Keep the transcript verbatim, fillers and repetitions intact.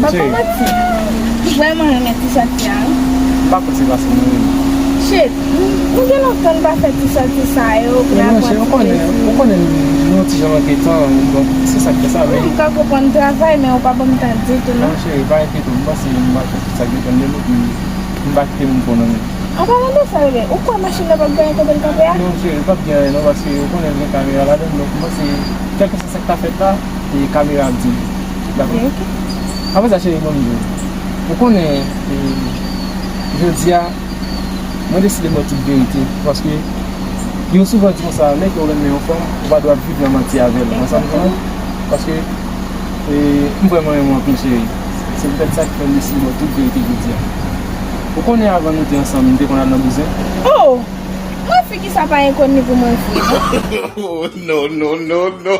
M ap fè manti. M vrèman renmen ti sòti a, wi. M pa konn se paske mwen renmen. Shit, m, m gen lontan m pa fè ti sòti sa yo pou n aprann ti plezi. Ou konnen nou ti jan manke tan, donk se sa k fè sa, men. M ka konprann travay, men ou pa ban m tan ditou, non. Non, cheri, pa enkyete w, m panse m va fè tout sa k depann de nou, pou m pa kite moun pran nan men. An palan de sa, bebe, ou kwè machin nan p ap gen anyen kote l kanpe a? Non, cheri, l p ap gen anyen, non, paske ou konnen l gen kamera ladan l, donk m panse, kèlkeswa sa k ta fèt la, e kamera ap di l. Dakò? Ok, ok. Apre sa, cheri, ban m di w. Ou konnen, e, jodi a, mwen deside ba w tout verite, paske yo souvan di konsa, lè ke w renmen yon fanm, ou pa dwe ap viv nan manti avè l. Ou konprann? Paske, e, m vrèman renmen w anpil, cheri. Se poutèt sa ki fè m deside ba w tout verite jodi a. Ou konnen, avan nou te ansanm, m te konn al nan bouzen. Oh! Mwen, figi sa pa enkoni pou mwen vre, non. Oh, no, no, no, no.